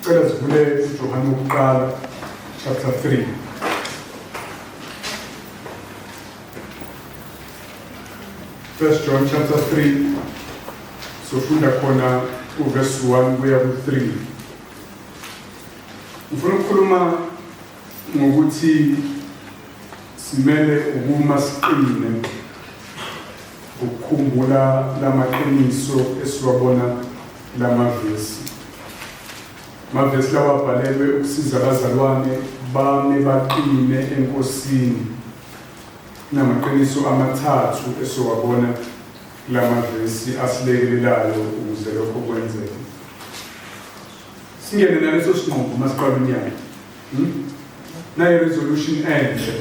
Cela sivule uJohane wokuqala chapter 3. First John chapter 3 sofunda khona uverse 1 kuya ku-3. Ngifuna ukukhuluma ngokuthi simele ukuma siqine ngokukhumbula lamaqiniso esiwabona lamavesi. Amavesi lawa abhalelwe ukusiza abazalwane bame baqine eNkosini. Kunamaqiniso amathathu esiwabona lamavesi asilekelelayo ukuze lokho kwenzeke. Singene naleso sinqumo masiqala unyaka. Nayi resolution enhle.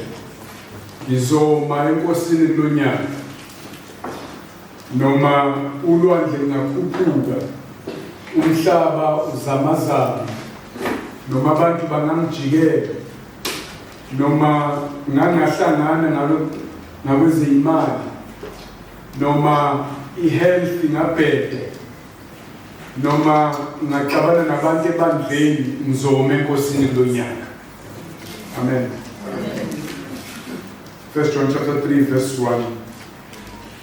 Ngizoma eNkosini kulonyaka. Noma ulwandle lungakhuphuka, umhlaba uzamazama, noma abantu bangangijikela, noma ngangahlangana ngalo ngakwezeyimali, noma i-health ingabhede, noma ngaxabana nabantu ebandleni, ngizoma eNkosini kulonyaka. Amen. First John chapter 3 verse 1.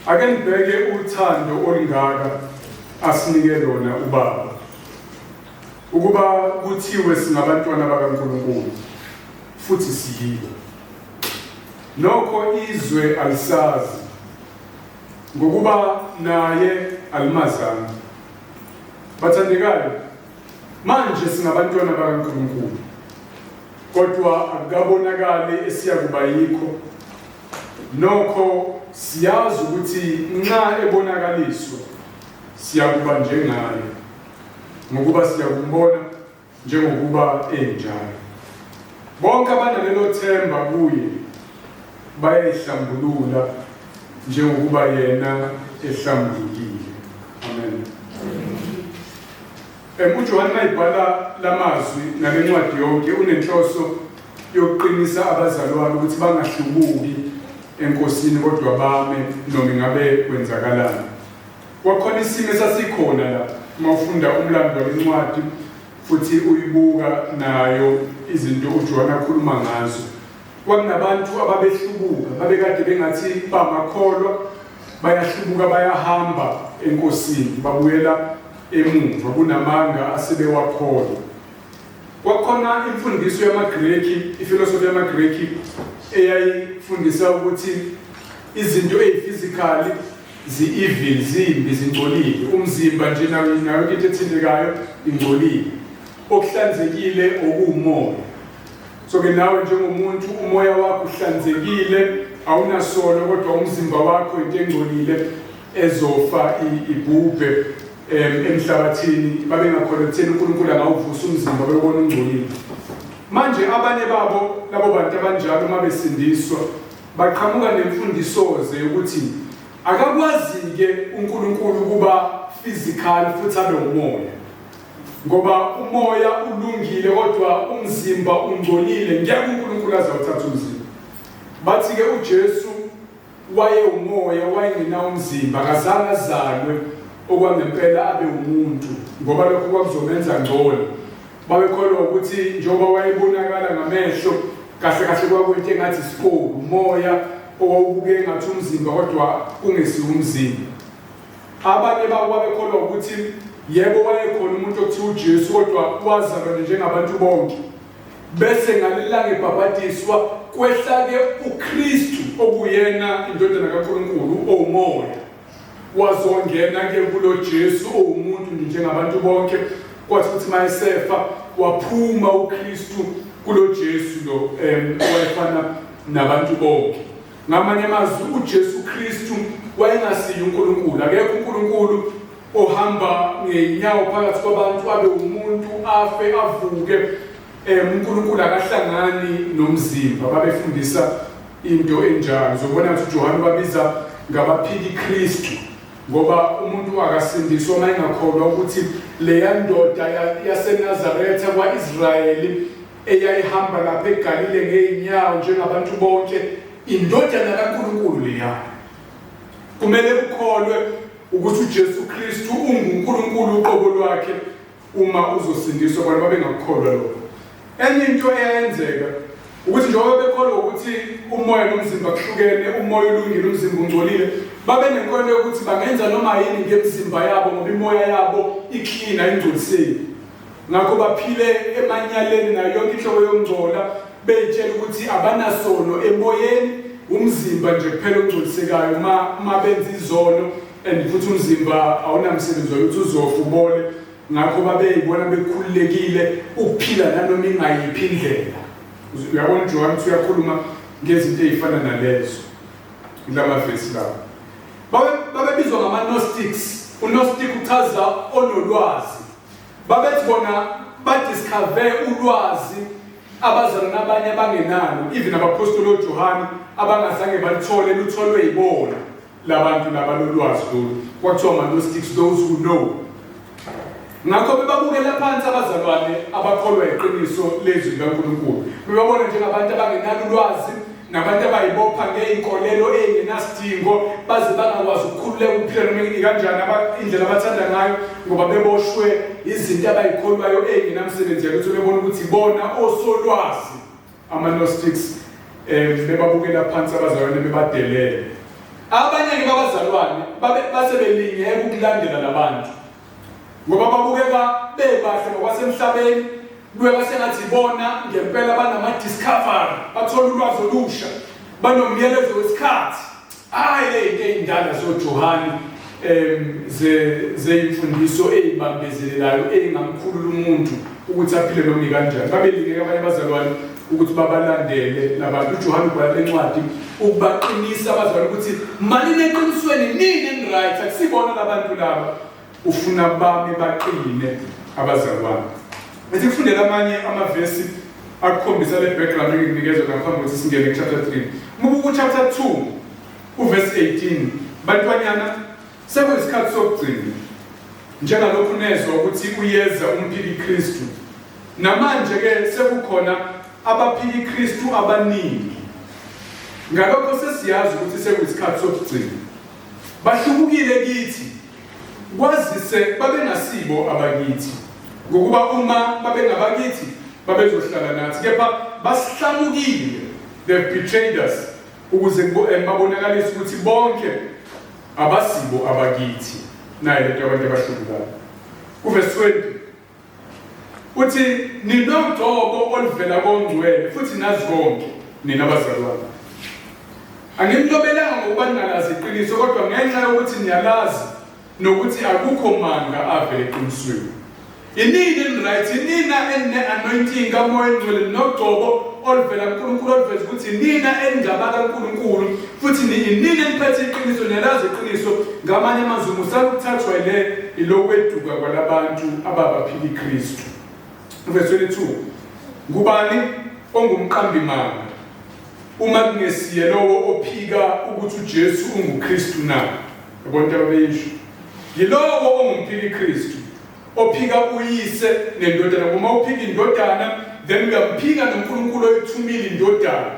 Ake nibheke uthando olungaka asinike lona uBaba, ukuba kuthiwe singabantwana bakaNkulunkulu, futhi siyibo. Nokho izwe alisazi, ngokuba naye alimazanga. Bathandekayo, manje singabantwana bakaNkulunkulu, kodwa akukabonakali esiyakuba yikho. Nokho siyazi ukuthi nxa ebonakaliswa siyakuba njengaye, ngokuba siyakumbona njengokuba enjalo. Bonke abanalelo themba kuye bayayihlambulula njengokuba yena ehlambulukile. Amen. UJohane mayibhala lamazwi nalencwadi yonke unenhloso yokuqinisa abazalwane ukuthi bangahlubuki eNkosini kodwa bame noma ingabe kwenzakalani. Kwakhona isimo esasikhona la uma ufunda umlando walencwadi futhi uyibuka nayo izinto uJohane akhuluma ngazo. Kwakunabantu ababehlubuka, babekade bengathi bamakholwa, bayahlubuka bayahamba eNkosini, babuyela emuva kunamanga asebewakholwa. Kwakhona imfundiso yamaGreki, ifilosofi yamaGreki eyayifundisa ukuthi izinto eziphysically zi-evil, zimbi, zingcolile. Umzimba nje nayo nayo into ethintekayo ingcolile. Okuhlanzekile okuwumoya. So ke nawe njengomuntu umoya wakho uhlanzekile, awunasono kodwa umzimba wakho into engcolile ezofa ibhubhe emhlabathini. Babengakholwa ekutheni uNkulunkulu angawuvusa umzimba bewubona ungcolile. Manje abanye babo labo bantu abanjalo uma besindiswa baqhamuka nemfundisoze yokuthi akakwazi-ke uNkulunkulu ukuba physical futhi abe umoya, ngoba umoya ulungile kodwa umzimba ungcolile, ngeke uNkulunkulu aze awuthathe umzimba. Bathi-ke uJesu wayewumoya, wayengenawo umzimba, akazange azalwe okwangempela abe umuntu, ngoba lokho kwakuzomenza ngcono. Babekholwa ukuthi njengoba wayebonakala ngamehlo, kahle kahle kwakuyinto engathi isipoki, umoya owawubuke engathi umzimba kodwa kungesiwo umzimba. Abanye babo babekholwa ukuthi yebo wayekhona umuntu okuthiwa uJesu kodwa wazalwa njengabantu bonke. Bese ngalelanga ebhabhadiswa kwehla-ke uKristu okuyena indodana kaNkulunkulu owumoya. Wazongena-ke kulo Jesu owumuntu nje njengabantu bonke, kwathi ukuthi mayesefa waphuma uKristu kulo Jesu lo owayefana nabantu bonke. Ngamanye amazwi uJesu Kristu wayengasiye uNkulunkulu. Akekho uNkulunkulu ohamba ngezinyawo phakathi kwabantu abe umuntu afe avuke. UNkulunkulu akahlangani nomzimba. Babefundisa into enjalo. Uzobona ukuthi uJohane ubabiza ngabaphiki Kristu, ngoba umuntu akasindiswa uma engakholwa ukuthi leya ndoda yaseNazaretha kwa-Israyeli eyayihamba lapha eGalile ngey'nyawo njengabantu bonke, indodana kaNkulunkulu leya. Kumele ukholwe ukuthi uJesu Kristu unguNkulunkulu uqobo lwakhe. Uma uzosindiswa, bona babengakukholwa lokho. Enye into eyayenzeka ukuthi njengoba bekholwa ukuthi umoya nomzimba kuhlukene, umoya ulungile, umzimba ungcolile, babenenkolo yokuthi bangenza noma yini ngemizimba yabo ngoba imoya yabo iclean, ayingcoliseki. Ngakho baphile emanyaleni nayo yonke inhlobo yokungcola, beyitshela ukuthi abanasono emoyeni, umzimba nje kuphela ongcolisekayo uma benza izono, and futhi umzimba awunamsebenzi wokuthi uzofa ubole. Ngakho babeyibona bekhululekile ukuphila nanoma ingayiphi indlela. Uyabona uJohane ukuthi uyakhuluma ngezinto ey'fana nalezo kulamavesi lawo. Babebizwa ngama-Gnostics. UGnostic uchaza onolwazi. Babethi bona badiscover ulwazi abazalwane abanye abangenalo, even abaphostoli oJohane abangazange baluthole, lutholwe yibona labantu laba lolwazi lolu. Kwathiwa ama-Gnostics, those who know. Ngakho bebabukela phansi abazalwane abakholwa iqiniso lezwi likaNkulunkulu, bebabona njengabantu abangenalo ulwazi nabantu abayibopha ngey'nkolelo ey'ngenasidingo, baze bangakwazi ukukhululeka ukuphila noma ikanjani indlela abathanda ngayo, ngoba beboshwe izinto abayikholwayo ey'ngenamsebenzi yalutho, bebona ukuthi ibona osolwazi. Ama-Gnostics bebabukela phansi abazalwane, bebadelele. Abanye-ke babazalwane base belingeka ukulandela labantu ngoba babukeka bebahle ngokwasemhlabeni, kubukeka sengathi ibona ngempela banama-discovery, bathola ulwazi olusha, banomyalezo wesikhathi. Hhayi le yinto ey'ndala zoJohane zeyimfundiso ey'bambezelelayo ey'ngamkhulula umuntu ukuthi aphile noma ikanjani. Babelingeka abanye abazalwane ukuthi babalandele labantu. UJohane ubhala le ncwadi ukubaqinisa abazalwane ukuthi manini eqinisweni, nini eniright, akusibona labantu laba. Ufuna bame baqine abazalwane. Ethi kufundela amanye amavesi akukhombisa le background engikunikeza ngaphambi kokuthi singene ku-chapter 3. Uma ubuka u-chapter 2 uvesi 18, bantwanyana, sekuyisikhathi sokugcina, njengalokhu nezwa ukuthi uyeza umphiki Kristu, namanje-ke sekukhona abaphiki Kristu abaningi. Ngalokho sesiyazi ukuthi sekuyisikhathi sokugcina. Bahlubukile kithi, kwazise babengasibo abakithi, ngokuba uma babengabakithi babezohlala nathi, kepha basihlamukile, they've betrayed us, ukuze babonakalise ukuthi bonke abasibo abakithi. Naye lento abantu abahlubukayo. Kuvesi 20 uthi ninogcobo oluvela kongcwele futhi nazi konke nina bazalwane. Angimlobelanga ngokuba ningalazi iqiniso, kodwa ngenxa yokuthi niyalazi nokuthi akukho manga avele eqinisweni. Inini eniright, inina enine-anointing kaMoya oNgcwele nogcobo oluvela kuNkulunkulu oluveza ukuthi inina eningabakaNkulunkulu futhi inina eniphethe iqiniso, niyalazi iqiniso. Ngamanye amazwi, musani ukuthathwa ile ilokweduka kwalabantu ababaphika iKristu. Verse 22, ngubani ongumqambi manga uma kungesiye lowo ophika ukuthi uJesu unguKristu na? Yabona into ababeyisho, yilowo ongumphiki Kristu ophika uyise nendodana. Uma uphika indodana, then uyamphika noNkulunkulu oyithumile indodana.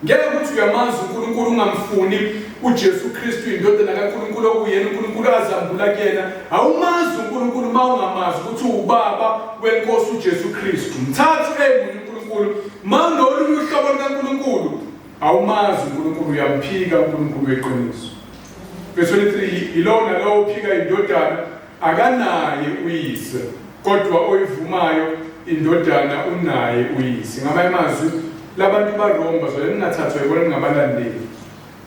Ngeke ukuthi uyamazi uNkulunkulu ungamfuni uJesu Kristu indodana kaNkulunkulu okuyena uNkulunkulu azambula kuyena. Awumazi uNkulunkulu uma ungamazi ukuthi uwubaba wenkosi uJesu Kristu. Mthathu emunye uNkulunkulu, uma unolunye uhlobo lukaNkulunkulu awumazi uNkulunkulu, uyamphika uNkulunkulu weqiniso. Verse 23, yilowo nalowo ophika indodana akanaye uyise, kodwa oyivumayo indodana unaye uyise. Ngamanye amazwi, labantu baRoma bazalwane, ningathathwa yibona, ningabalandeli.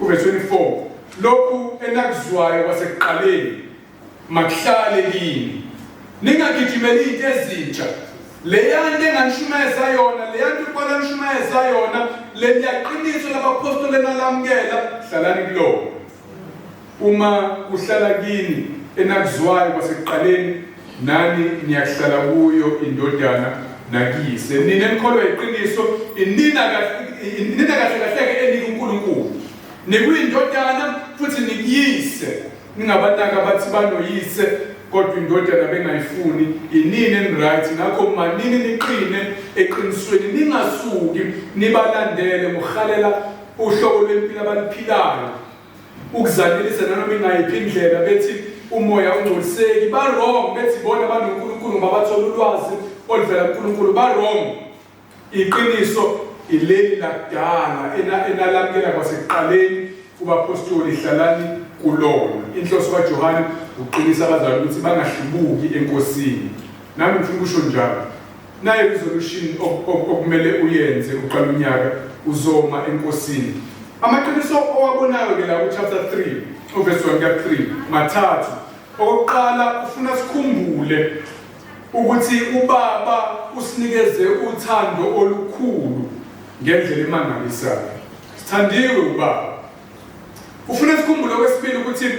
Uverse 24, lokhu enakuzwayo kwasekuqaleni makuhlale kini, ningagijimeli izinto ezintsha. Leya nto enganishumayeza yona, leya nto uPawulu anishumayeza yona, leliyaqiniso labaphostoli enalamukela, hlalani kulona. Uma kuhlala kini enakuzwayo kwasekuqaleni, nani niyakuhlala kuyo indodana nakuyise. Nina enikholwa iqiniso, inina kahle kahle-ke enikuNkulunkulu. Nikuyindodana futhi nikuyise. Ningabanaka abathi banoyise kodwa indodana bengayifuni. Inini eniright, ngakho manini niqine eqinisweni, ningasuki nibalandele ngokuhalela uhlobo lwempilo abaluphilayo, ukuzanelisa nanoma ingayiphi indlela, bethi umoya ungcoliseki. Ba wrong bethi bona banoNkulunkulu ngoba bathola ulwazi oluvela kuNkulunkulu. Ba wrong. Iqiniso ileli lakudala enalamukela kwasekuqaleni kubapostoli, hlalani kulona. Inhloso kaJohane ukuqinisa abazali ukuthi bangahlubuki eNkosini. Nami ngifuna ukusho njalo. Nayo resolution okumele uyenze uqala unyaka uzoma eNkosini. Amaqiniso owabonayo ke la ku chapter 3 uverse 1 ka 3 mathathu. Okokuqala ufuna sikhumbule ukuthi uBaba usinikeze uthando olukhulu ngendlela emangalisayo. Sithandiwe uBaba. Ufuna sikhumbule okwesibili ukuthi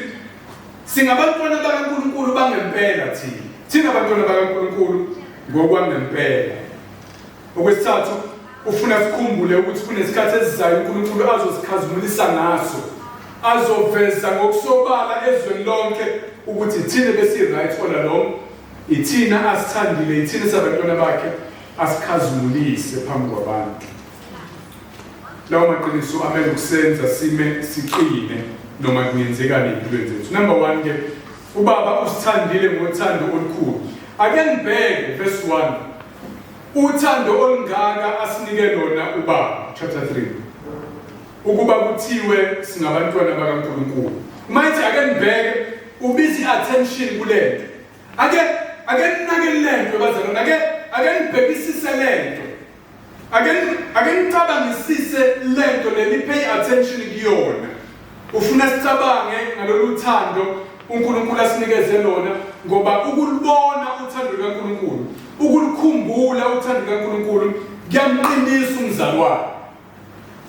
singabantwana bakaNkulunkulu bangempela thina. Thina abantwana bakaNkulunkulu ngokwangempela. Okwesithathu ufuna sikhumbule ukuthi kunesikhathi esizayo uNkulunkulu azosikhazimulisa ngaso. Azoveza ngokusobala ezweni lonke ukuthi thina besi-right all along, ithina asithandile, ithina sabantwana bakhe asikhazimulise phambi kwabantu. Lawo maqiniso amele ukusenza sime siqine noma kungenzekani empilweni zethu. Number 1 ke, ubaba usithandile ngothando olukhulu. Ake ngibheke verse 1. Uthando olungaka asinike lona ubaba, chapter 3. Ukuba kuthiwe singabantwana bakaNkulunkulu. Uma ethi ake ngibheke, ubiza i-attention kulento. Ake ninake lento bazalwane, ake nibhekisise lento. Ake nicabangisise lento leli, pay attention kuyona. Ufuna sicabange ngalolu thando uNkulunkulu asinikeze lona, ngoba ukulubona uthando lukaNkulunkulu, ukulikhumbula uthando lukaNkulunkulu kuyamqinisa umzalwane.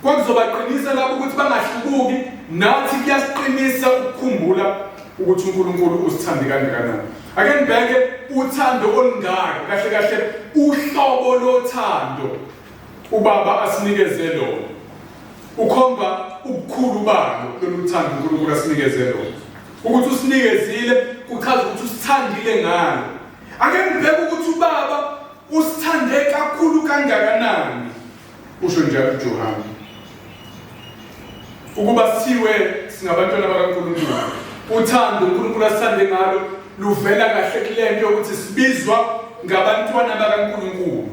Kwakuzobaqinisa labo ukuthi bangahlubuki, nathi kuyasiqinisa ukukhumbula ukuthi uNkulunkulu usithande kangakanani. Ake nibheke uthando olungaka, kahle kahle uhlobo lothando uBaba asinikeze lona. Ukhomba ubukhulu balo lolu thando uNkulunkulu asinikeze lona. Ukuthi usinikezile kuchaza ukuthi usithandile ngalo. Ake ngibheke ukuthi uBaba usithande kakhulu kangakanani. Usho njalo uJohane. Ukuba sithiwe singabantwana bakaNkulunkulu. Uthando uNkulunkulu asithande ngalo luvela kahle kulento yokuthi sibizwa ngabantwana bakaNkulunkulu.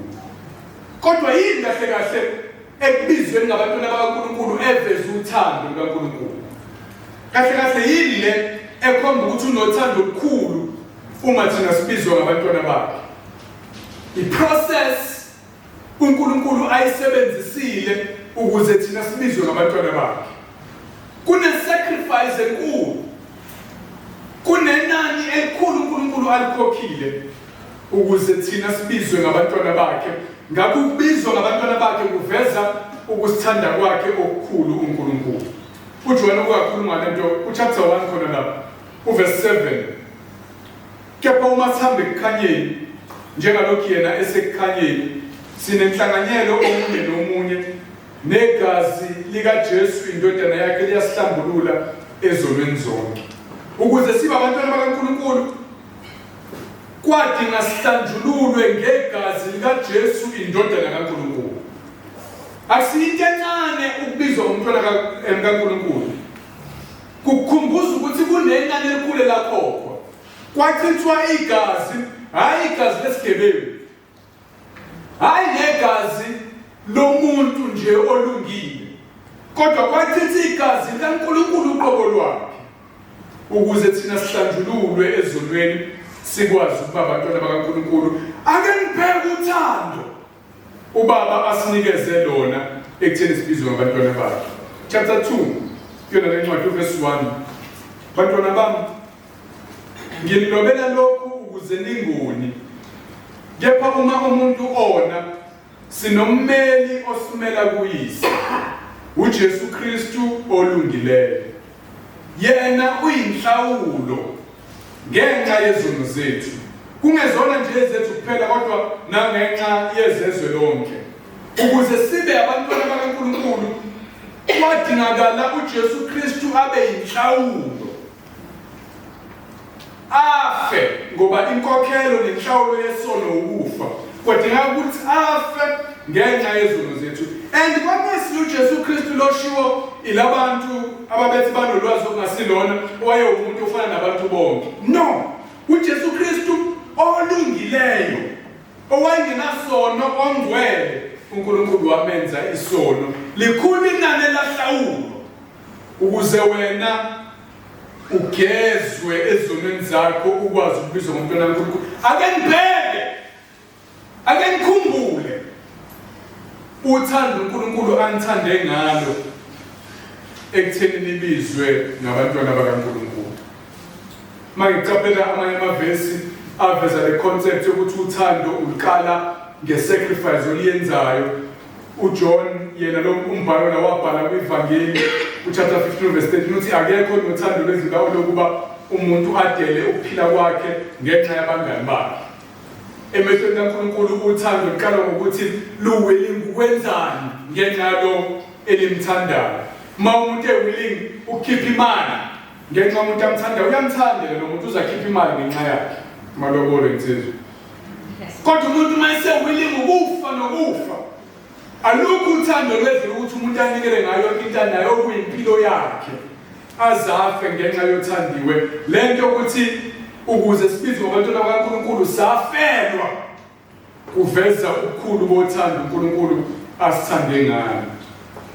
Kodwa yini kahle kahle ekubizweni ngabantwana bakaNkulunkulu eveza uthando lukaNkulunkulu? Kahle kahle yini le ekhomba ukuthi unothando olukhulu uma thina sibizwa ngabantwana bakhe? I-process uNkulunkulu ayisebenzisile ukuze thina sibizwe ngabantwana bakhe. Kune-sacrifice enkulu, kunenani elikhulu uNkulunkulu alikhokhile ukuze thina sibizwe ngabantwana bakhe. Ngakho ukubizwa ngabantwana bakhe kuveza ukusithanda kwakhe okukhulu uNkulunkulu. UJohane ukakhuluma ngale nto kuchapter 1 khona lapha uverse 7. Kepha uma sihambe ekukhanyeni, njengalokhu yena esekukhanyeni, sinenhlanganyelo omunye nomunye, negazi likaJesu indodana yakhe liyasihlambulula ezonweni zonke. Ukuze sibe abantwana bakaNkulunkulu, kwadinga sihlanjululwe ngegazi likaJesu indodana kaNkulunkulu. Akusiyinto encane ukubizwa ngomntwana kaNkulunkulu. Kukukhumbuza ukuthi kunenani elikhulu elakhokhwa. Kwachithwa igazi, hhayi igazi lesigebengu, hhayi negazi lomuntu nje olungile, kodwa kwachitha igazi likaNkulunkulu uqobo lwakhe ukuze thina sihlanjululwe ezonweni sikwazi ukuba abantwana bakaNkulunkulu. Ake ngibheke uthando uBaba asinikeze lona ekutheni sibizwe ngabantwana bakhe. Chapter 2 kuyona le ncwadi uverse 1. Bantwana bami, nginilobela lokhu ukuze ningoni. Kepha uma umuntu ona, sinommeli osimela kuYise, uJesu Kristu olungileyo. Yena uyinhlawulo ngenxa yezono zethu, kungezona nje ezethu kuphela kodwa nangenxa yezezwe lonke. Ukuze sibe abantwana bakaNkulunkulu kwadingakala uJesu Kristu abe yinhlawulo, afe, ngoba inkokhelo nenhlawulo yesono ukufa. Kwadingeka ukuthi afe ngenxa yezono zethu. And kwakungesiye uJesu Kristu loshiwo ilabantu ababethi banolwazi okungasilona owayewumuntu ofana nabantu bonke. No, uJesu Kristu olungileyo owayengenasono ongcwele uNkulunkulu wamenza isono. Likhulu inani elahlawulwa ukuze wena ugezwe ezonweni zakho ukwazi ukubizwa ngomntwana kaNkulunkulu. Ake ngibheke, ake ngikhumbule uthando uNkulunkulu anithande ngalo ekutheni nibizwe ngabantwana bakaNkulunkulu. Mangiqaphela amanye amavesi aveza le concept yokuthi uthando ulikala nge-sacrifice oliyenzayo. UJohn yena lo umbhalo la wabhala kwivangeli kuchapter 15 verse 13 uthi akekho nothando lwedlula olokuba umuntu adele ukuphila kwakhe ngenxa yabangani bakhe. Emehlweni kaNkulunkulu uthando luqala ngokuthi luwilling ukwenzani ngenxa yalo elimthandayo. Uma umuntu ewilling ukukhipha imali ngenxa yomuntu amthandayo, uyamthanda lo muntu uzakhipha imali ngenxa yakhe. Malobolo insizwa. Kodwa umuntu uma esewilling ukufa nokufa, alukho uthando lwedlula ukuthi umuntu anikele ngayo yonke into anayo okuyimpilo yakhe azafe ngenxa yothandiwe. Le nto yokuthi ukuze sibizwe ngabantwana bakaNkulunkulu safelwa kuveza ubukhulu bothando uNkulunkulu asithande ngalo.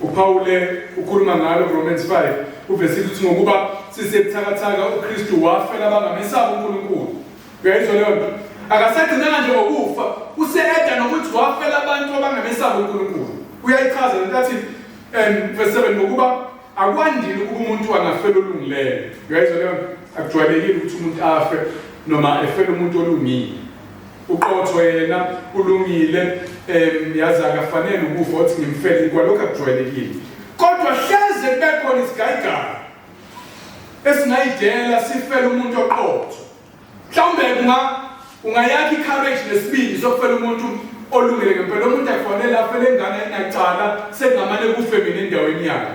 UPawule ukhuluma ngalo kuRomans 5 uvesi uthi ngokuba sisebuthakathaka uKristu wafela abangamesabi uNkulunkulu. Uyayizwa leyo nto? Akasagcinanga nje ngokufa, use-eda nokuthi wafela abantu abangamesabi uNkulunkulu. Uyayichaza lento athi verse 7 ngokuba akwandile ukuba umuntu angafela olungileyo. Uyayizwa leyo nto? Akujwayelekile ukuthi umuntu afe noma efele umuntu olungile. Uqotho yena ulungile yazi akafanele ukufa othi ngimfele kwalokho akujwayelekile. Kodwa hleze kube khona isigayigayi esingayidela sifele umuntu oqotho. Mhlawumbe kunga ungayakha i-courage nesibindi sokufela umuntu olungile ngempela. Umuntu akufanele afele ingane enacala sekungamane kufe mina endaweni yakhe.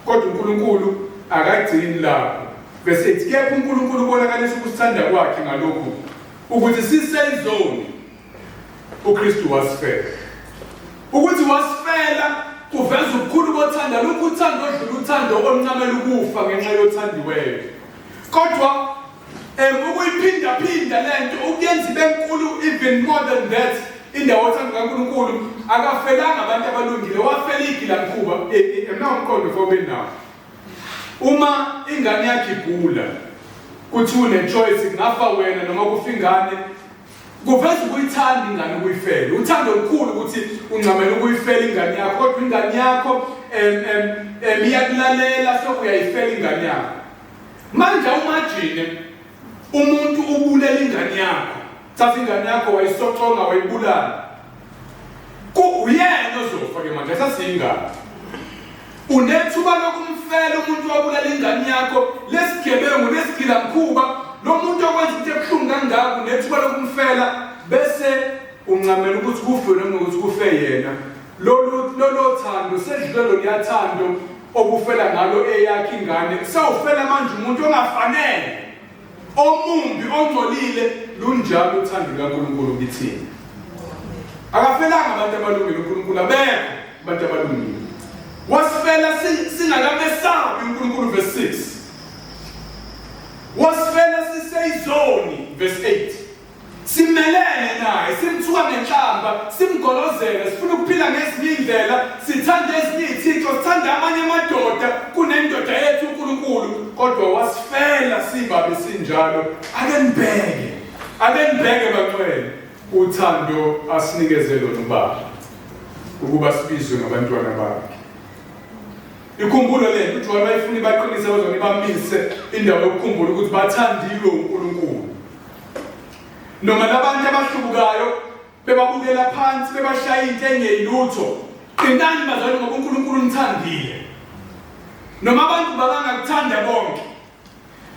Kodwa uNkulunkulu akagcini lapho. Bese ethi kepha uNkulunkulu ubonakalisa ukusithanda kwakhe ngalokhu ukuthi siseyizoni uKristu wasifela. Ukuthi wasifela kuveza ubukhulu bothando, lokhu uthando odlula uthando oluncamela ukufa ngenxa yothandiweyo. Kodwa ukuyiphindaphinda lento ukuyenza ibe nkulu even more than that indawo othando kaNkulunkulu akafelanga abantu abalungile wafela igilamkhuba emna umqondo for nawo uma ingane yakhe igula kuthi une-choice kungafa wena noma kufa ingane kuveza ukuyithanda ingane ukuyifela uthando olukhulu ukuthi uncamela ukuyifela ingane yakho kodwa ingane yakho iyakulalela so uyayifela ingane yakho. Manje awumajine umuntu ubulela ingane yakho, thatha ingane yakho wayisoconga wayibulala, ku uyena ozofa ke manje asasiyingane. Unethuba lokumfela umuntu wabulala ingane yakho, lesigebengu lesigilamkhuba, lo muntu okwenza into ebuhlungu kangaka unethuba lokumfela bese uncamela ukuthi kufe noma ukuthi kufe yena. Lolu lolo thando sedlule loluyathando obufela ngalo eyakhe ingane sewufela manje umuntu ongafanele omumbi ongcolile. Lunjalo uthando lukaNkulunkulu kithina. Akafelanga abantu abalungile uNkulunkulu, abekho abantu abalungile. Wasifela singakamesabi uNkulunkulu, verse 6. Wasifela siseyizoni, verse 8. Simelene naye, simthuka ngenhlamba, simgolozele, sifuna ukuphila ngezinye iy'ndlela, sithanda ezinye iy'thixo, sithanda amanye amadoda kunendoda yethu uNkulunkulu, kodwa wasifela sibabi sinjalo. Ake nibheke, ake nibheke bacwele uthando asinikeze lona uBaba ukuba sibizwe ngabantwana bakhe. Ikhumbulo le uJohane wayefuna ibaqinise abazalwane bamise indawo yokukhumbula ukuthi bathandiwe uNkulunkulu. Noma labantu abahlubukayo bebabukela phansi bebashaya into engeyilutho, qinani bazalwane ngoba uNkulunkulu unithandile. Noma abantu babangakuthanda bonke,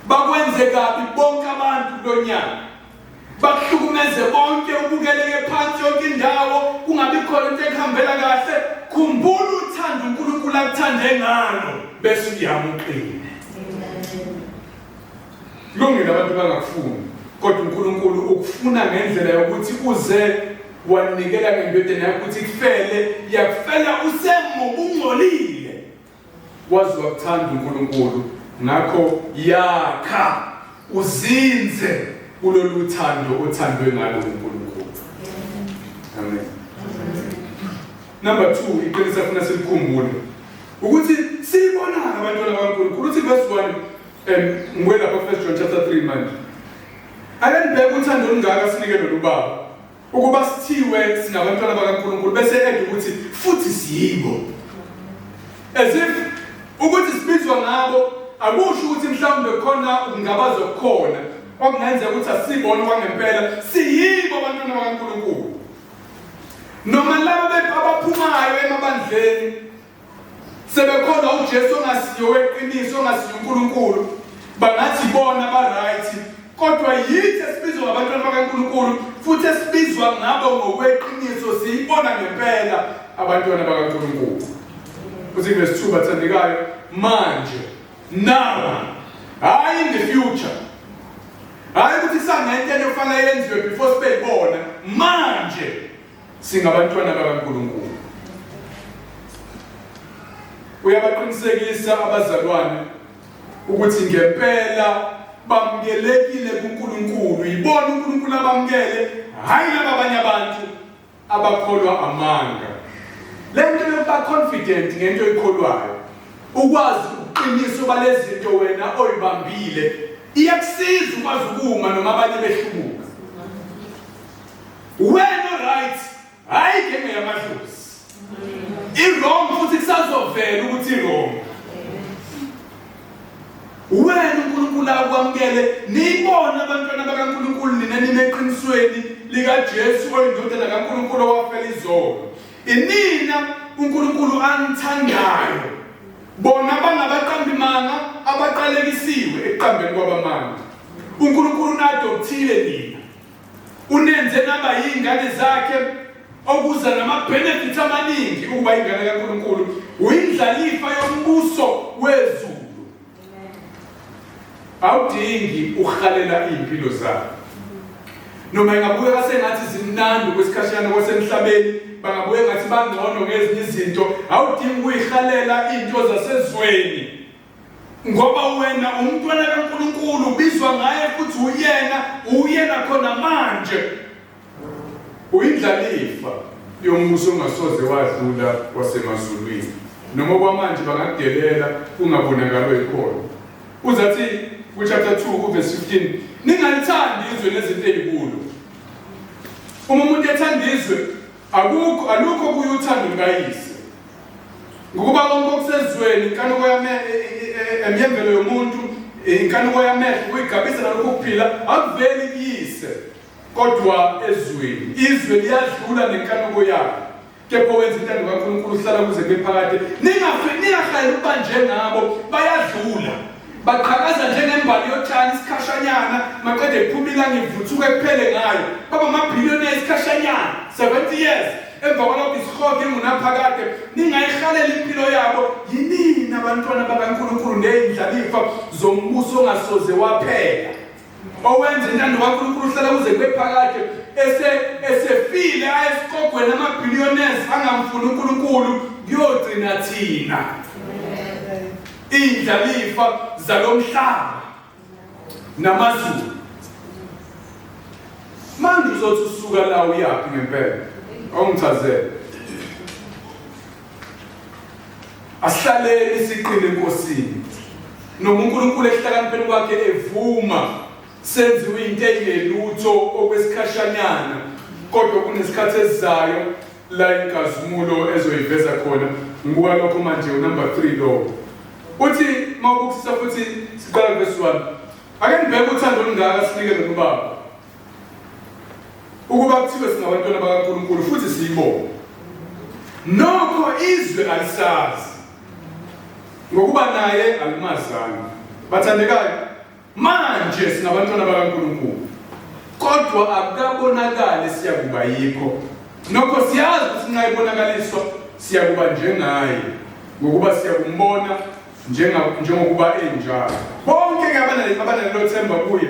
bakwenze kabi bonke abantu kulonyaka, bakuhlukumeze bonke, ubukeleke phansi yonke indawo, kungabi khona into ekuhambela kahle, khumbula uthando uNkulunkulu akuthande ngalo bese uyama uqine. Kulungile abantu bangakufuni, kodwa uNkulunkulu ukufuna ngendlela yokuthi uze Wanikela ngendodana yakho ukuthi ikufele, yakufela usemubi ungcolile. Waze wakuthanda uNkulunkulu, ngakho yakha uzinze kulolu thando othandwe ngalo uNkulunkulu. Amen. Number 2, iqiniso afuna silikhumbule ukuthi siyibonana abantwana bakaNkulunkulu. Uthi verse 1, ngibuye lapha First John chapter 3 manje. Ake nibheke uthando olungaka sinike lolu baba ukuba sithiwe singabantwana bakaNkulunkulu, bese ede ukuthi futhi siyibo. As if ukuthi sibizwa ngabo akusho ukuthi mhlawumbe khona ukungabaza okukhona okungenzeka ukuthi asibone kwangempela siyibo abantwana bakaNkulunkulu. Noma laba abaphumayo emabandleni sebekhona uJesu ongasiyo weqiniso, ongasiyo uNkulunkulu, bangathi bona ba-right, kodwa yithi esibizwa ngabantwana bakaNkulunkulu futhi esibizwa ngabo ngokweqiniso, siyibona ngempela abantwana bakaNkulunkulu. Futhi verse 2, bathandekayo, manje, now, hayi in the future, hayi ukuthi kusanento ekufanele yenziwe before sibe yibona, manje singabantwana bakaNkulunkulu. Uyabaqinisekisa abazalwane ukuthi ngempela bamukelekile kuNkulunkulu, yibona uNkulunkulu abamukele, hhayi laba abanye abantu abakholwa amanga. Le nto yokuba confident ngento oyikholwayo, ukwazi ubuqiniso balezinto wena oyibambile, iyakusiza ukwazi ukuma noma abanye behlubuka. Wena right, hhayi genge yamadlozi. I-wrong futhi kusazovela ukuthi i-wrong. Wena uNkulunkulu akwamukele, niyibona abantwana bakaNkulunkulu nina nime eqinisweni likaJesu oyindodana kaNkulunkulu owafela izono. Inina uNkulunkulu anithandayo. Bona bangabaqambi manga abaqalekisiwe ekuqambeni kwabamanga. uNkulunkulu unadopthile nina. Unenze naba yingane zakhe, okuza nama-benefits amaningi ukuba ingane kaNkulunkulu. Uyindlalifa yombuso wezulu. Awudingi uhalela iy'mpilo zabo. Noma ingabukeka sengathi zimnandi okwesikhashana kwasemhlabeni, bangabuye ngathi bangcono ngezinye izinto, awudingi ukuyihalela iy'nto zasezweni. Ngoba wena umntwana kaNkulunkulu, ubizwa ngaye futhi uyena, uyena khona manje. Uyindlalifa yombuso ongasoze wadlula wasemazulwini. Noma kwamanje bangakudelela kungabonakali oyikhona. Uzathi kuchapter 2 kuverse 15, ningalithandi izwe nezinto ezikulo. Uma umuntu ethanda izwe, akukho alukho kuye uthando lukayise. Ngokuba konke okusezweni, inkanuko emyemvelo yomuntu, inkanuko yamehlo, kuyigabisa nalokhu kuphila, akuveli kuyise, kodwa ezweni. Izwe liyadlula nenkanuko yalo, kepha owenza intando kaNkulunkulu uhlala kuze kube phakade. Ningahlali ukuba njengabo, bayadlula. Baqhakaza njengembali yotshani isikhashanyana, maqede kuphuma ilanga ivuthuke kuphele ngayo. Baba amabhiliyoni isikhashanyana, 70 years. Emva kwalokho isihogo ingunaphakade. Ningayihalela impilo yabo. Yinina abantwana bakaNkulunkulu nezindlalifa zombuso ongasoze waphela. Owenza intando kaNkulunkulu uhlala kuze kube phakade. Ese esefile ayesikogweni ama-billionaires angamfuni uNkulunkulu, kuyogcina thina. Indlalifa zalomhlaba namazulu. Manje uzothi usuka la uyaphi ngempela? Awungichazele. Asihlaleni siqine eNkosini. Noma uNkulunkulu ekuhlakanipheni kwakhe evuma senziwe into engelutho okwesikhashanyana, kodwa kunesikhathi esizayo la inkazimulo ezoyiveza khona. Ngibuka lokho manje, unumber 3 lowo. Uthi mawubukisisa futhi siqala verse 1. Ake nibheke uthando olungaka sinike lona uBaba. Ukuba kuthiwe singabantwana bakaNkulunkulu futhi siyibona. Nokho izwe alisazi, ngokuba naye alimazanga. Bathandekayo, manje singabantwana bakaNkulunkulu, kodwa akukabonakali siyakuba yikho. Nokho siyazi ukuthi nxa ibonakaliswa siyakuba njengaye, ngokuba siyakumbona njengokuba enjalo. Bonke-ke abanalelo themba kuye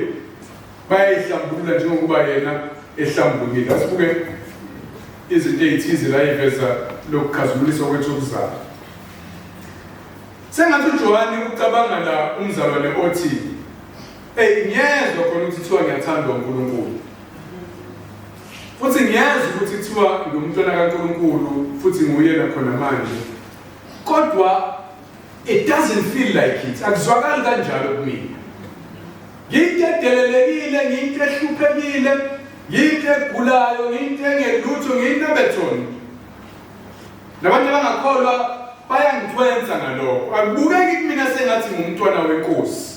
bayayihlambulula njengokuba yena ehlambulukile. Asibuke izinto ezithize la iveza lokukhazimuliswa kwethu okuzayo. Sengathi uJohane ucabanga la umzalwane othi, Ey ngiyezwa khona ukuthi kuthiwa ngiyathandwa uNkulunkulu. Futhi ngiyezwa ukuthi kuthiwa ngumntwana kaNkulunkulu futhi nguyena khona manje. Kodwa it doesn't feel like it. Akuzwakali kanjalo kumina. Ngiyinto edelelekile, ngiyinto ehluphekile, ngiyinto egulayo, ngiyinto engelutho, ngiyinto ebethoni. Nabantu abangakholwa bayangithwensa ngalokho. Akubukeki kumina sengathi ngumntwana wenkosi.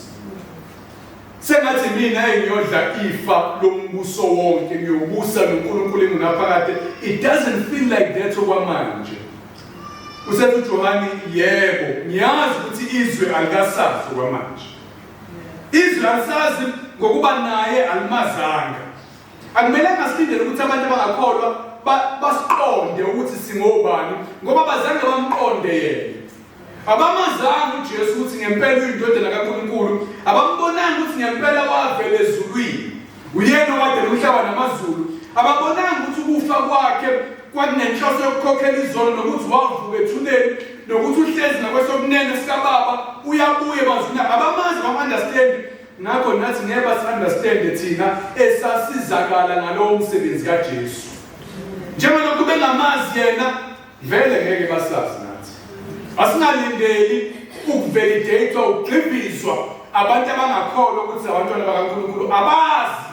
Sengathi mina engiyodla ifa lombuso wonke, ngiyobusa noNkulunkulu engunaphakade. It doesn't feel like that okwamanje. Usethi uJohane, yebo, ngiyazi ukuthi izwe alikasazi okwamanje. Izwe alisazi ngokuba naye alimazanga. Akumelanga silindele ukuthi abantu abangakholwa basiqonde ukuthi singobani ngoba bazange bamqonde yena. Abamazanga uJesu ukuthi ngempela uyindodana kaNkulunkulu, abambonanga ukuthi ngempela wavela ezulwini. Uyena owadela umhlaba namazulu. Ababonanga ukuthi ukufa kwakhe kwakunenhloso yokukhokhela izono nokuthi wavuka ethuneni nokuthi uhlezi ngakwesokunene sikababa uyabuya emazulwini. Abamazi bam-understand Ngakho nathi ngeke basi-understande thina esasizakala ngalowo msebenzi kaJesu. Njengalokhu bengamazi yena, vele ngeke basazi nathi. Asingalindeli ukuvalidate-wa, ukugxivizwa abantu abangakholwa ukuthi abantwana bakaNkulunkulu abazi.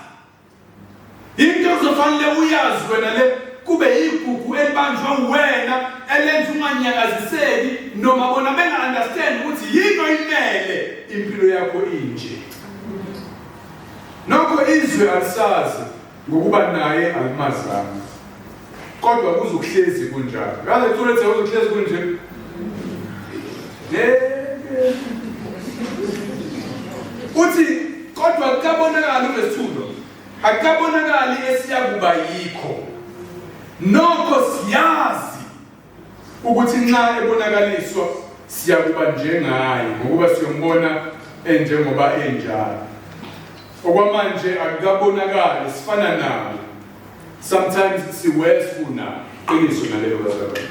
Into ozofanele uyazi wena le kube yigugu elibanjwa uwena elenza unganyakaziseki noma bona benga-understand ukuthi yini oyimele impilo yakho inje. Nokho izwe alisazi ngokuba naye alimazanga. Kodwa kuzokuhlezi kunjalo. Yazi ecula ethi kuzokuhlezi kunje. Uthi kodwa kukabonakali uvesithulo. Akukabonakali esiyakuba yikho. Nokho siyazi ukuthi nxa ebonakaliswa siyakuba njengaye ngokuba siyombona enjengoba enjalo. Okwamanje akukabonakali sifana naye. Sometimes si worse kuna qiniso nalelo bazalwane.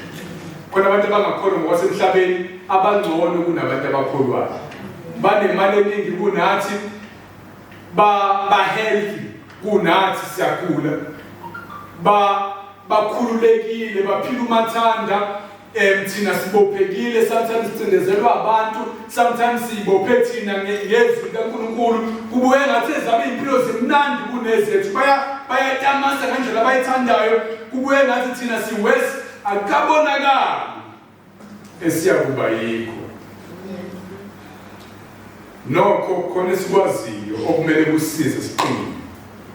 Khona abantu abangakholwa ngokwasemhlabeni abangcono kunabantu abakholwayo. Banemali eningi kunathi ba ba healthy kunathi siyagula. Ba bakhululekile baphila umathanda thina sibophekile sometimes sicindezelwa abantu sometimes sibophe thina ngezwi likaNkulunkulu kubuye ngathi ezabo impilo zimnandi kunezethu baya bayatamasa ngendlela abayithandayo kubuye ngathi thina si worse akabonakali esiyakuba yikho nokho khona esikwaziyo okumele kusize siqine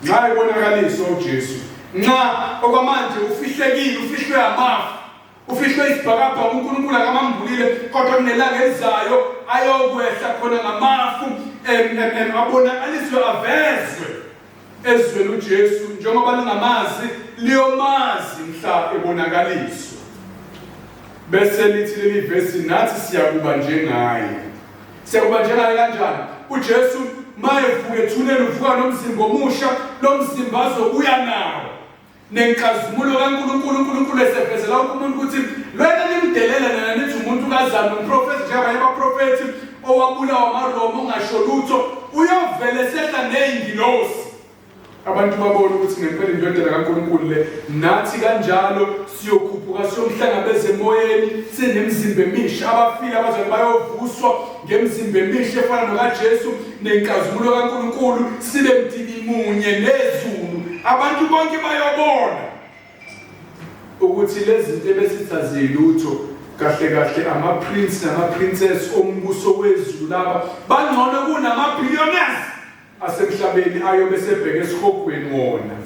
nxa ebonakaliswa uJesu nxa okwamanje ufihlekile ufihlwe amafu Ufihlwe isibhakabhaka uNkulunkulu akamambulile kodwa kunelanga elizayo ayokwehla khona ngamafu abonakaliswe avezwe ezweni uJesu njengoba lingamazi liyomazi mhla ebonakaliswa. Bese lithi leli vesi nathi siyakuba njengaye. Siyakuba njengaye kanjani? UJesu mayevuka ethuneni uvuka nomzimba omusha, lo mzimba azobuya nawo. Nenkazimulo kaNkulunkulu, uNkulunkulu esevezela wonke umuntu ukuthi lwena nimdelela nina nithi umuntu kazani umprofethi njengabanye abaprofethi owabulawa amaRoma ongasho lutho uyovele sehla ney'ngilosi abantu babone ukuthi ngempela indodana kaNkulunkulu le nathi kanjalo siyokhuphuka siyomhlangabeza emoyeni sinemizimba emisha abafile abazali bayovuswa ngemizimba emisha efana nokaJesu nenkazimulo kaNkulunkulu sibe mdibi munye nezulu abantu bonke bayobona ukuthi lezi zinto ebesithi azilutho kahle kahle ama-prince nama-princess ombuso wezulu laba bangcono kunama-billionaires asemhlabeni ayobe sebheke esihogweni wona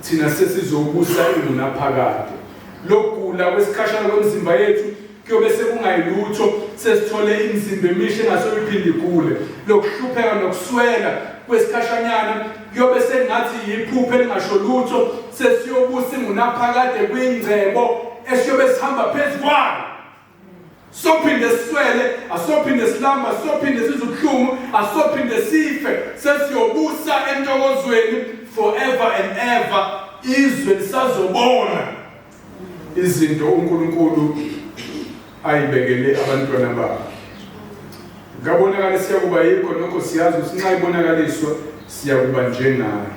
thina sesizobusa ingunaphakade lokugula kwesikhashana kwemizimba yethu kuyobe sekungayilutho sesithole imizimba emisha engasoyiphinde igule lokuhlupheka nokuswela kwesikhashanyana kuyobe sengathi yiphupho elingasho lutho sesiyobusa ingunaphakade kwingcebo esiyobe sihamba phezu kwayo Sophinde siswele, asophinde silamba, sophinde sizwe ubuhlungu, asophinde sife, sesiyobusa entokozweni forever and ever. Izwe lisazobona. Izinto uNkulunkulu ayibekele abantwana bakhe. Ngabonakala siyakuba yikho nokho siyazi ukuthi nxa ibonakaliswa siyakuba njengaye.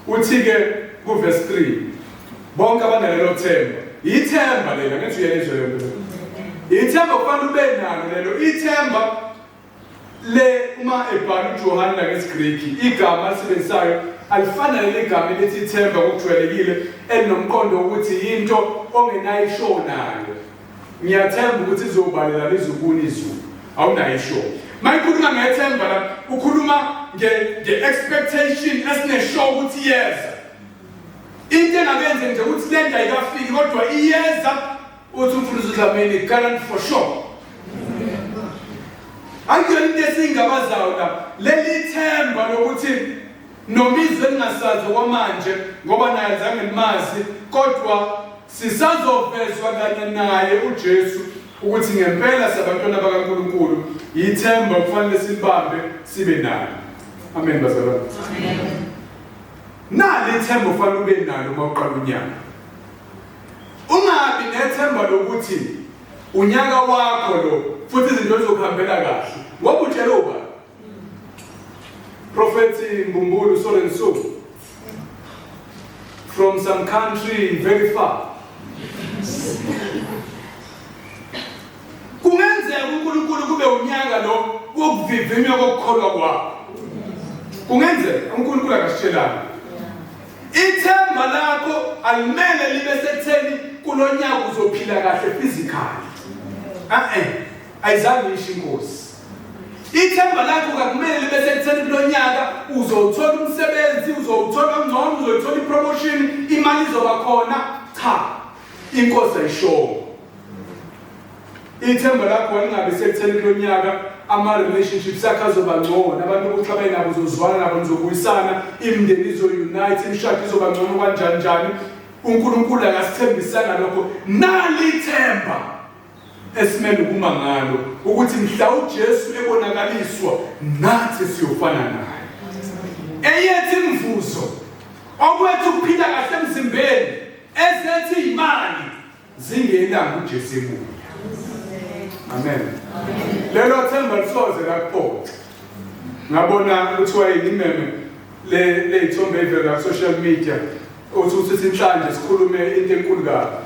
Uthi-ke kuverse 3 bonke abanalelo themba, ithemba lela ngithi uyayizwa leyo nto. Ithemba kufanele ube nalo lelo ithemba le uma ebhala uJohane la ngesiGreki igama alisebenzisayo alifana leli gama elithi ithemba ngokujwayelekile elinomqondo wokuthi yinto ongenayisho nayo. Ngiyathemba ukuthi izobalela lizukuni izulu. Awunayo ishow. Mayikhuluma ngethemba la ukhuluma nge-expectation esineshow ukuthi iyeza. Into engakenze nje ukuthi le nto ayikafiki kodwa iyeza uthi umfundisi uDlamini guarantee for sure. Akuyona into esingabazayo la. Leli themba lokuthi noma izwe lingasazi okwamanje ngoba naye zange limazi kodwa Sisazovezwa kanye naye uJesu ukuthi ngempela sabantwana bakaNkulunkulu yithemba kufanele silibambe sibe nalo. Amen bazalwane. Amen. Nali ithemba ufanele ube nalo uma uqala unyaka. Ungabi nethemba lokuthi unyaka wakho lo futhi izinto zizokuhambela kahle. Ngoba utshela ubani? Prophet Mbumbulu so and so from some country very far. Kungenzeka uNkulunkulu kube unyaka lo wokuvivinywa kokukholwa kwakho. Kungenzeka uNkulunkulu akasitshelanga. Ithemba lakho alimele libe sekutheni kulonyaka uzophila kahle physically. Eh eh ayizange isho inkosi. Ithemba lakho kakumele libe sekutheni kulonyaka uzowuthola umsebenzi, uzowuthola ngcono, uzoyithola ipromotion, imali izoba khona. Cha, inkosi ayishongo. Ithemba lakho alingabe sekutheni kulonyaka ama-relationships akho azoba ngcono, abantu obuxabene nabo uzozwana nabo, nizobuyisana, imindeni izo-unite, imishado izoba ngcono kanjani njani. uNkulunkulu akasithembisanga lokho. Nali ithemba esimele ukuma ngalo ukuthi mhla uJesu ebonakaliswa nathi siyofana naye. Eyethu imivuzo okwethu ukuphila kahle emzimbeni ezethu imali zingelanga uJesu ebuya. Amen. Lelo themba lisoze lakuphoxa. Ngabona kuthiwa yini imeme le leyithombe evela ku social media uthi uthi inhlanje sikhulume into enkulu kabi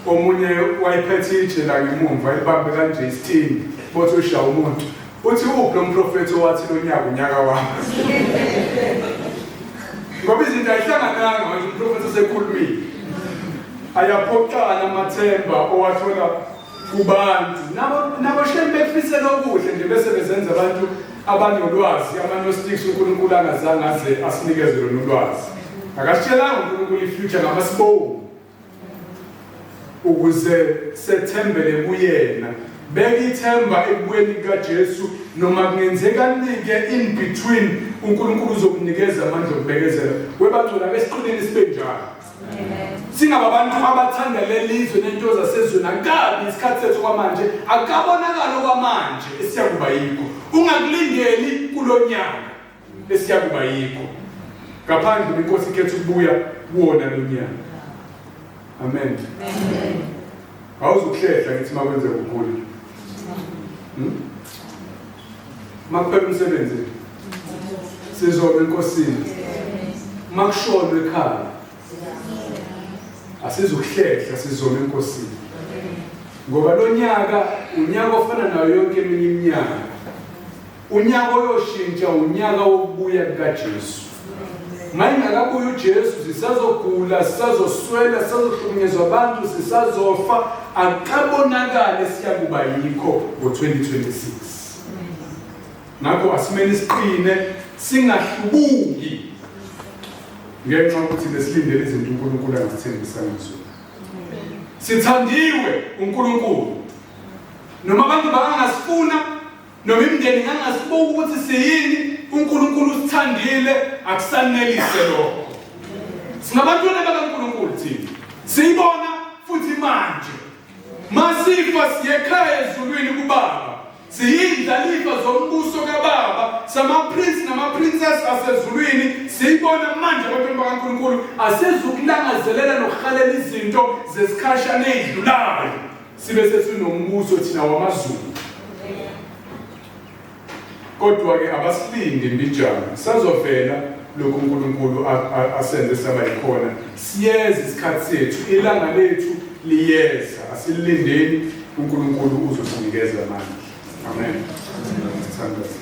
omunye wayephethe itshe la ngemumva ebambe kanje isitini bothi ushaya umuntu uthi uphi lo mprofethi owathi lo nyaka unyaka wami ngoba izinto ayihlangananga manje umprofethi usekhulumile ayaphoxana amathemba owathola kubantu nabo shame befisela okuhle nje bese bezenza abantu abanolwazi ama-gnostics uNkulunkulu angazange aze asinikeze lona ulwazi akasitshelanga uNkulunkulu i-future ngamasibomu ukuze sethembele kuyena beka ithemba ekubuyeni kukaJesu noma kungenzeka nike in between uNkulunkulu uzokunikeza amandla okubekezela webangcwele ake siqineni sibe njalo Singababantu abathanda lelizwe nento zasezweni akabi isikhathi sethu kwamanje akabonakala okwamanje esiyakuba yikho ungakulindeli kulonyaka esiyakuba yikho ngaphandle inkosi ikhetha ukubuya kuwona lonyaka amen awuzukuhlehla ngithi makwenzeka ugule hmm? Makuphela umsebenzi sizobe enkosini. Makushonwe ekhaya asizukuhlehla sizobe enkosini. Ngoba lo nyaka unyaka ofana nayo yonke eminye iminyaka. Unyaka oyoshintsha unyaka wokubuya kukaJesu. Mayingakabuyi uJesu sisazogula, sisazoswela, sisazohlukunyezwa abantu, sisazofa, akabonakale siyakuba yikho ngo-2026. Ngakho asimele siqine singahlubuki ngenxa yokuthi besilindele izinto uNkulunkulu angasithembisa ngezona. Sithandiwe uNkulunkulu. Noma abantu bangasifuna Noma imindeni ingangasibuki ukuthi siyini, uNkulunkulu usithandile, akusanelise lokho. Singabantwana bakaNkulunkulu thina. Siyibona futhi manje. Masifa siye ekhaya ezulwini kuBaba. Siyindlalifa zombuso kaBaba, sama-prince nama-princess asezulwini. Siyibona manje abantwana bakaNkulunkulu, asizukulangazelela nokuhalela izinto zesikhashana ey'dlulayo, sibe sesinombuso thina wamazulu. Kodwa-ke abasilindi mbijana, sazovela lokhu uNkulunkulu asenze saba yikhona. Siyeza isikhathi sethu, ilanga lethu liyeza, asilindeni, uNkulunkulu uzosinikeza amandla. Amen. Sithandaze.